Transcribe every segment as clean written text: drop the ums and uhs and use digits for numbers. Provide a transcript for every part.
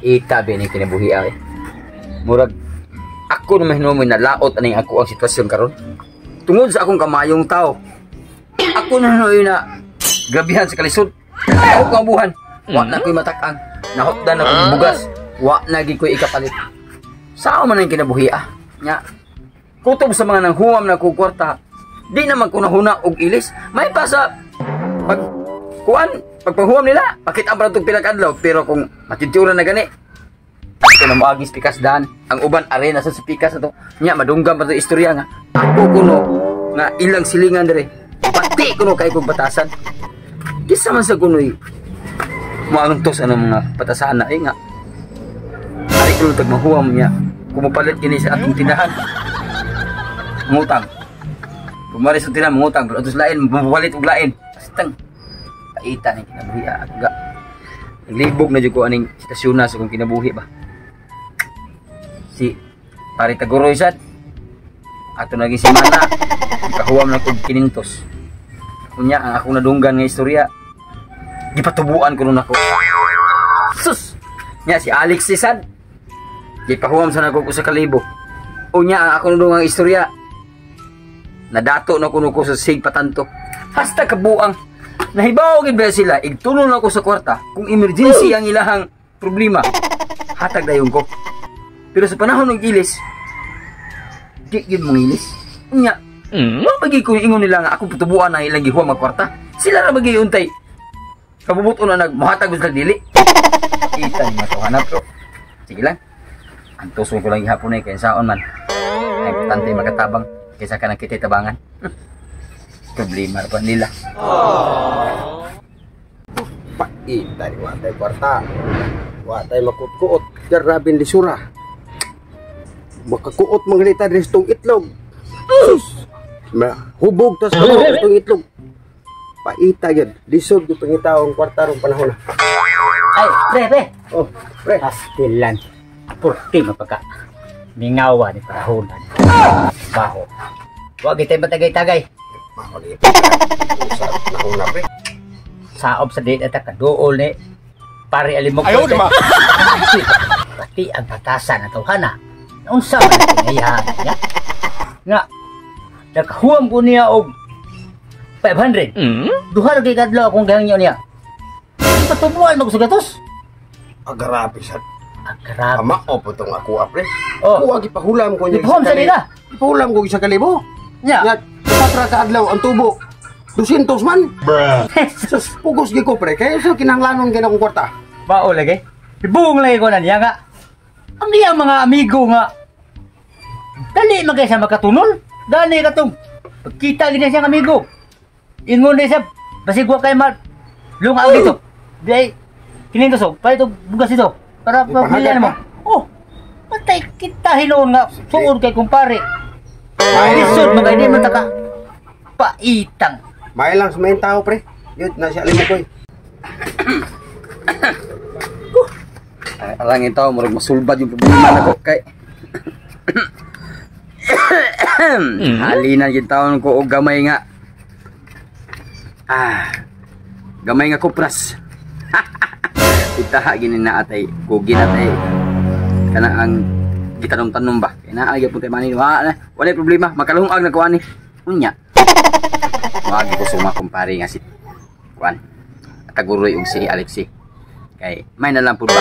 Paita ba ni kinabuhi ay. Murag ako na mahinumoy nalaot aning ako ang sitwasyon karon. Tungod sa akong kamayong tao. Ako na hinumoy na grabihan sa kalisod. Ako kabuhan. Wa na ko'y matakang. Nahotdan na kong bugas. Wa na gid ko'y ikapalit. Sao man ang kinabuhi ah? Nya. Kutob sa mga nanghuwam na kwarta, di naman ko nahuna og ilis. May pa sa pag kuan, pagpahuwam nila, pakita pa itong pinakadlaw. Pero kung matitiura na gani, ato na moagis pikas dan. Ang uban arena sa pikas ato. Nya madunggam pa ito istorya nga. Ako kuno nga ilang silingan dire. Pati kuno kay kog batasan. Kisa man sa kunoy moantos ang mga batasan na eh nga. Ari kuno tag mahuwam niya. Kumupalit kini sa atong tindahan. Mangutang. Pumari sa tindahan mangutang, pero atos lain mapalit og lain. Bastang paita ni kinabuhi ah, aga. Naglibog na jud ko aning stasyon na sa kong kinabuhi ba. Si Pare Taguroy sad. Ato naging semana, kahuwam na kog 500. Unya ang akong nadunggan nga istorya. Gipatubuan ko nun ako. Sus! Nya si Alex si sad. Gipahuwam sa nako sa kalibo. Unya ang akong nadunggan nga istorya. Nadato na kuno ko sa sig patanto. Hasta kabuang. Nahibaw gid ba sila igtunon ako sa kwarta kung emergency ang ilahang problema. Hatag dayon ko. Pero sa panahon ng ilis, di gyud mong ilis. Unya, wa bagi ko ingon nila nga akong patubuan ang ilang gihuwam ang kwarta. Sila ra bagi untay. Kabubuton na nagmuhatag sila dili. Kita ni matuhanap bro. Sige lang. Antuson ko lang gihapon eh kay saon man. Ay importante makatabang kaysa ka nang kita tabangan. Problema pa nila. Paita ni wa tay kwarta. Wa tay makut-kuot garabin lisura. Makakuot mangalita diri sa tong itlog. Sus. Ma hubog tas amo itong itlog. Paita gyud. Lisod gyud pangitaw ang kwarta rong panahon na. Ay, pre, pre. Oh, pre. Pastilan. Purti mapagka. Mingawa ni parahunan. Baho. Wag itay matagay-tagay. Mahol sa panahon na pre. Saob sa date at kaduol ni pare alimog. Ayaw di ba? Pati ang batasan na tawhana. Unsa man ang kinayahan niya? Nga, nakahuam ko niya og 500. Duha ra kay kadlaw akong gihangyo niya. Patubuan mag sugatos. Ah, grabe sad. Ah, grabe. Ama o po tong ako pre. Oh. Kuha gipahulam ko niya. Gipahulam sa nila? Gipahulam ko isa kalibo. Nya. Nya, patra ka adlaw ang tubo. 200 man. Bruh. Sus, pugos gi ko pre. Kaya sa kinahanglanon kay akong kwarta. Bao lagi. Ibung lagi ko na niya nga. Ang niya mga amigo nga. Dali man kay siya makatunol. Dali katong pagkita gid siya amigo. Ingon na siya basig wa kay mal lungag dito. Di ay kinintos og paito bugas dito para pamilya nimo. Oh. Patay kita hinuon nga suod kay kumpare. Lisod man kay di man taka paitang. May lang sa main tao pre. Yun na siya limo koy. Arang ito, murag masulbad yung problema nako kay halinan gid taon ko og gamay nga. Ah. Gamay nga kupras. Itaha gini na atay kugi na tay kana ang gitanom-tanom ba. Kay naa gyud tay mani. Wa na, walay problema, makalungag na ko ani. Unya. Wag ko suma kumpare nga si kuan. Taguroy og si Alexi. Kay may na lang pud ba.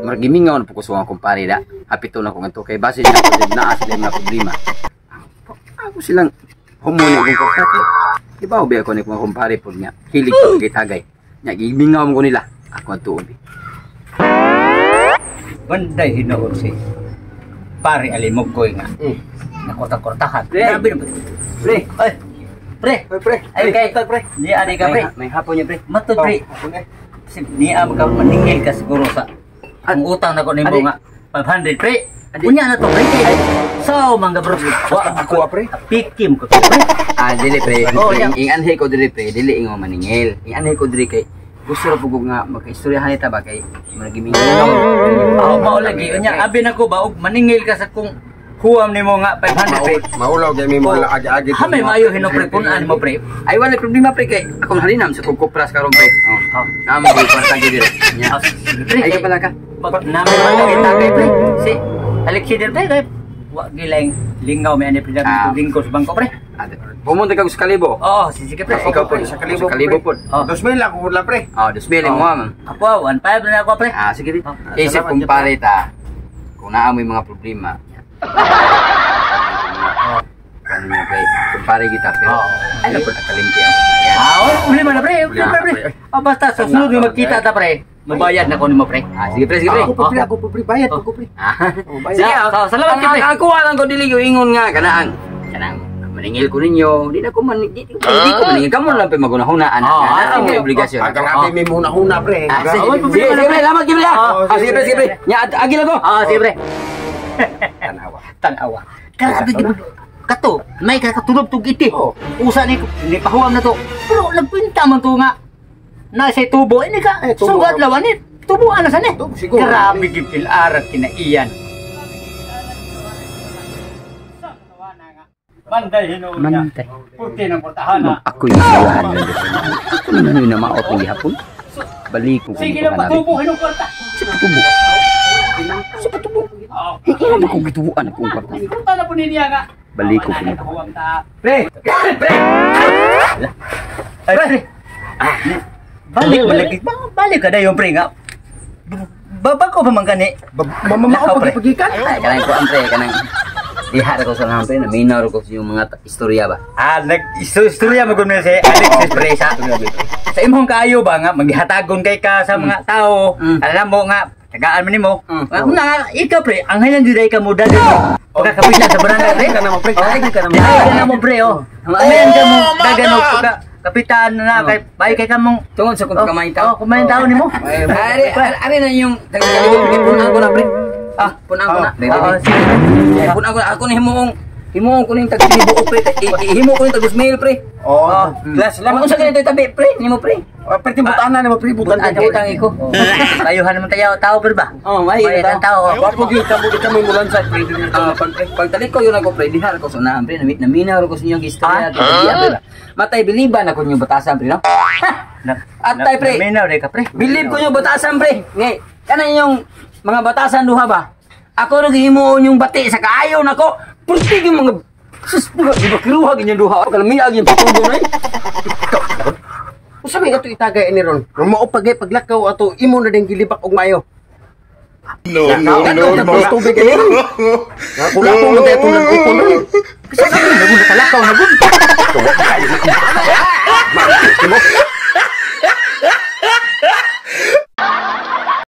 Murag gimingaw na po ko sa mga kumpare da. Hapito na ko ngadto kay base na po naa sila mga problema. Ako silang humuni akong kwarta kay ibaw ba ako ni mga kumpare pud nga hilig ko kay tagay. Nya gimingaw mo ko nila. Ako ang tuod. Banday hinuon si pare alimog ko nga. Nakorta-kortahan. Pre. Grabe na. Pre, Ay, pre. Pre, pre. Ay, kay pre. Niya ani ka pre. May hapon niya pre. Matod pre. Oh, ako na. Si niya magka maningil ka siguro sa ang utang na ko nimo Adi. nga 500 pre. Adi. Unya na to pre. Kay sao man ga bro. Wa Ako pre. Pikim ko pre. Ah, dili pre. Oh, Pre, yeah. ing anhi ko dili pre, dili ingo maningil. Ing anhi ko dili kay gusto ra pud ko nga magkaistoryahan ita ba kay murag gimingaw. Aw mao lagi unya abi na ko ba og maningil ka sa kung Huwam nimo nga 500 pre. Maulaw gyud mi mo agi-agi. Ha may maayo hinog pre punan mo pre. Ay wala problema pre kay akong halinam sa kong kupras karon pre. Oh. Oh. Amo ko kwarta gid dire. Nya. Ah, sige, pre. Ay ka pala ka. Pag namin matagay pre. Si Alexi der pre kay wa gilang lingaw may ani pre Ah. ah. lingko sa bangko pre. Ate, pumunta ka sa Kalibo. Oo, sige pre. Ikaw po, Sa Kalibo, sa Kalibo pre. po. Oh. 2,000 lang ko lang pre. Oh, 2,000 mo ma'am. Ako, 1.5 na ako pre. Ah, sige pre. Oh. Isip Salamat, kung pare ta. Kung naa mo yung mga problema. Ano mo pre, kumpare kita pero Oo. ano po nakalimti ako. Yan. Ah, wala problema na pre. Problema pre. Pre. Ah, basta sa sunod nga magkita ta pre. Mabayad na ko nimo pre. Ah, sige pre, sige pre. Ako pa pre, ako pa pre, bayad ko pre. Ah. Oh, bayad. Sige, ah. So, salamat, Ang- pre. Ang ako lang ko dili ko ingon nga kanang kanang maningil ko ninyo, di na ko man di ko maningil kamo lang pa magunahuna ana. Oh, Ana ah, ang sige. obligasyon. Ah, grabe may huna-huna pre. Ah, sige, Oh, sige, sige, pre, salamat pre. Ah. Oh, Ah, sige pre, sige pre. Nya agi lang ko. Ah, sige pre. Tanawa. Tanawa. Grabe di ba? Kato, may kakatulog tug iti. Oo. Usa ni ni pahuwam na to. Pero nagpinta man to nga. Na say tubo ini ka. Eh, tubo. Sugat lawan ni. Tubuan na sa ni. Tubo, siguro. Grabe gid pilar kinaiyan. Manday hinuon niya. Manday. Puti ng portahan na. Ako yung salahan lang dito. Ako naman yung namaot ng gihapon. Balik ko Sige lang patubo hinuon kwarta. Sa patubo. Sa patubo. Oo. Hindi na ba kung gitubuan akong kwarta? Kwarta na po niya nga. Balik ko Wala kuno. na kahuwam ta. Pre! Pre! Ay, pre. Balik, balik. Balik ka na yung pre nga. Babago pa man gani. Mamamao Lakaw, pre. pagipagikan. Ay, kanang ko pre, kanang diha ra ko sa lang pre, naminaw ra ko sa yung mga istorya ba. Ah, nag istorya mo gud si Alexis pre sa. Sa imong kaayo ba nga maghatagon kay ka sa mga tao. Alam mo nga tagaan man nimo. Mm. Una nga ikaw pre, ang halan jud ay ka mo dali. Pagkakapit sa barangay pre. Ka na mo pre. Ay, ka na mo. Ay ka na mo pre oh. Amen ka mo dagan og pagka kapitan na kay bay kay kamong Tungod sa kung kamay Oh, tao. kumain tao nimo. Ari, ari na yung punan ko na pre. Ah, punan ko na. Pre, pre, Oo, pre. sige. Punan ko na. Ako na himuong himuong ko na yung tag-libo pre. Himo ko yung tag-mail pre. Oh, class Lang lang. unsa ganito tabi pre, nimo pre. Oh, pre butanan na mo pre, butan Butan ka. butang iko. Tayuhan naman tayo tao pre ba? Oh, may May tao. Wa po gyud kamo kami mulan sa pre. Ah, pag pagtalik ko yun ako pre, diha ko sa unahan pre, naminaw ko sa inyong istorya to diha pre. ba. Matay biliban ako niyo batasan pre, no? Atay pre. Naminaw day ka pre. Bilib ko niyo batasan pre. Ngay, kana yung mga batasan duha ba? Ako nang himuon yung bati sa kaayo nako. Purtig yung mga sus mga di ba kiruha ganyan duha. Kalamiag yung patubo na eh. Usa may ato itagay ini ron. Mao pagay paglakaw ato imo na din gilibak og maayo. No, no, no, no. Tubig ini ron. Kula po mo tayo tulad ko ron. Kasi nagun nakalakaw na gun.